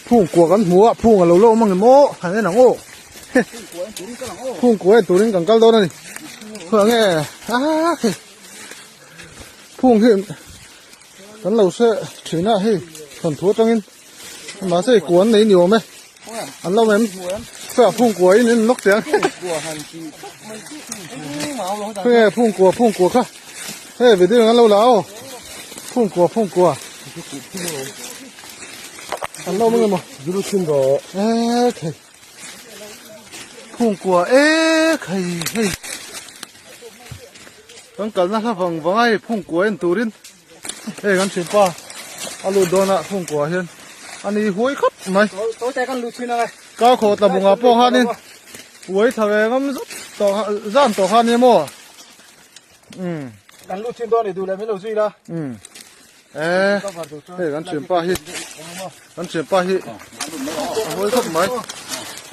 Phung kua kan hmu a, phung a lo la awm ang em aw, han en ang aw. Phung kua en turin kan kal dawn a ni. Khawiah nge ah hei phung hi kan lo hre thin a hei thawnthu atangin mahse hei kua an nei ni awm e an lo em khawiah phung kua in en lawk teh ang khawnge phung kua phung kua kha hei video an lo la aw phung kua phung kua. An lo mang emaw Zulu thin rawh. E thei. Phung kua e khai hei. Kan kalna hla vang vang a hei phung kua en turin hei kan thianpa a lut dawn a phung kua hian a ni huai khawp mai. Kau khaw tla bungah pawh khanin uai thla ve ngam zut tawh zan tawh kha nia maw. Umm. Kan lut thin dawn i duh leh min lo zui la. Umm. Eh, hei kan thianpa hi kan thianpa hi a hawi khawp mai.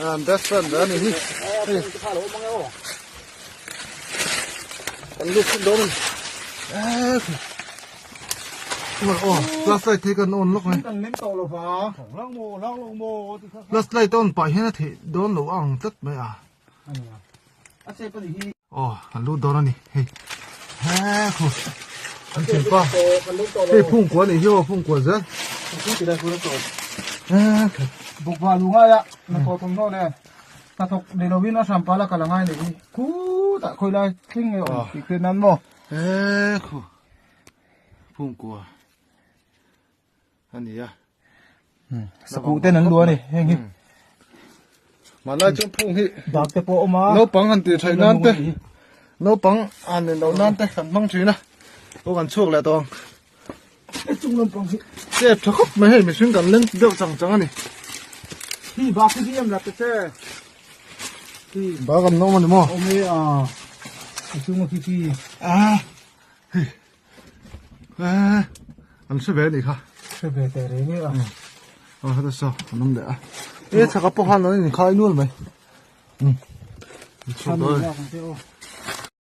Um, best friend ve ani hi. Hei. Kan lut thin dawn ani. Eh. Oh, flashlight hi kan on lawk mai. Kan lem tawh lo va. Flashlight on pah hian a theih dawn lo ang tlat mai a. Aw an lut dawn a ni hei he khu an thim pa hei phung kua nih hi aw phung kua zel he khu bukva lu ngai a na thaw thawm hnaw nen hnathawk ni lovin a hram pala kal a ngai nih hi khutah khawi lai thleng nge awm tih khen nan maw he khu phung kua a ni a sakuh ten an lu a ni heng hi Hmanlai chuan phung hi dak te pawh a awm a naupang han tih theih nan te naupang han nen loh nan te kan hmang thin a aw kan chhuak leh tawh ang chung lampang hi step tha khawp mai hei mihring kan leng deuh chang chang a ni hi bak hi em la te che hi bak an awm a ni maw awm e a a chung a khi khi a hei Eh, an hre ve anih kha. Hre ve teh reng e a. Aw heta saw an awm leh a. E chhaka pawh khan an inkhai nual mai. Um. Chhuk dawn.